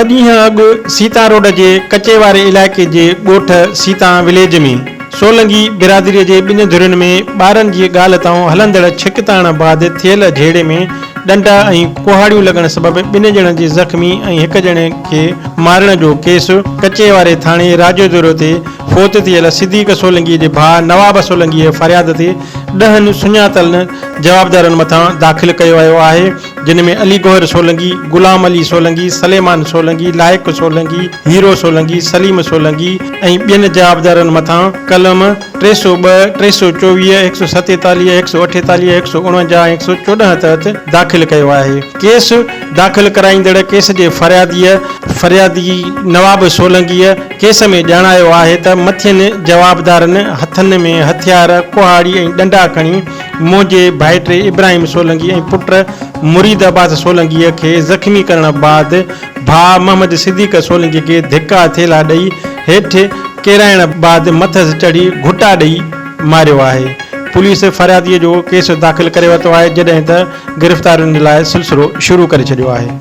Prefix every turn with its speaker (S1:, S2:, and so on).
S1: ٻه ڏينهن اڳ سيتان روڊ جي ڪچي واري علائقي جي ڳوٺ سيتان وليج ۾ سولنگي برادري جي ٻن ڌرين ۾ ٻارن جي ڳالهه تان هلندڙ ڇڪتاڻ بعد ٿيل جهيڙي ۾ ڏنڊا ۽ ڪهاڙيون لڳڻ سبب ٻن ڄڻن جي زخمي ۽ هڪ ڄڻي کي مارڻ جو ڪيس ڪچي واري ٿاڻي راڄوديرو تي فوت ٿيل صديق سولنگي جي ڀاء نواب سولنگي جي فرياد تي ڏهن سڃاتل جوابدارن مٿان داخل ڪيو ويو آهي جن ۾ علي گوهر سولنگي، غلام علي سولنگي، سليمان سولنگي، لائق سولنگي، هيرو سولنگي، سليم سولنگي ۽ ٻين جوابدارن مٿان قلم 302، 324، 147، 148، 149 ۽ 114 تحت داخل ڪيو آهي. ڪيس داخل ڪرائيندڙ ڪيس جي فرياديء فريادي نواب سولنگيء ڪيس ۾ ڄاڻايو آهي ته مٿين جوابدارن هٿن ۾ هٿيار، ڪهاڙي ۽ ڏنڊا کڻي منهنجي ڀائٽي ابراهيم سولنگي ۽ پٽ مريد عباس سولنگيء کي زخمي ڪرڻ بعد ڀاء محمد صديق سولنگي کي ڌڪا ٿيلها ڏئي هيٺ ڪيرائڻ بعد مٿس چڙهي گهٽا ڏئي ماريو آهي. پوليس فرياديء جو ڪيس داخل ڪري ورتو آهي جڏهن ته گرفتارين لاء سلسلو شروع ڪري ڇڏيو آهي.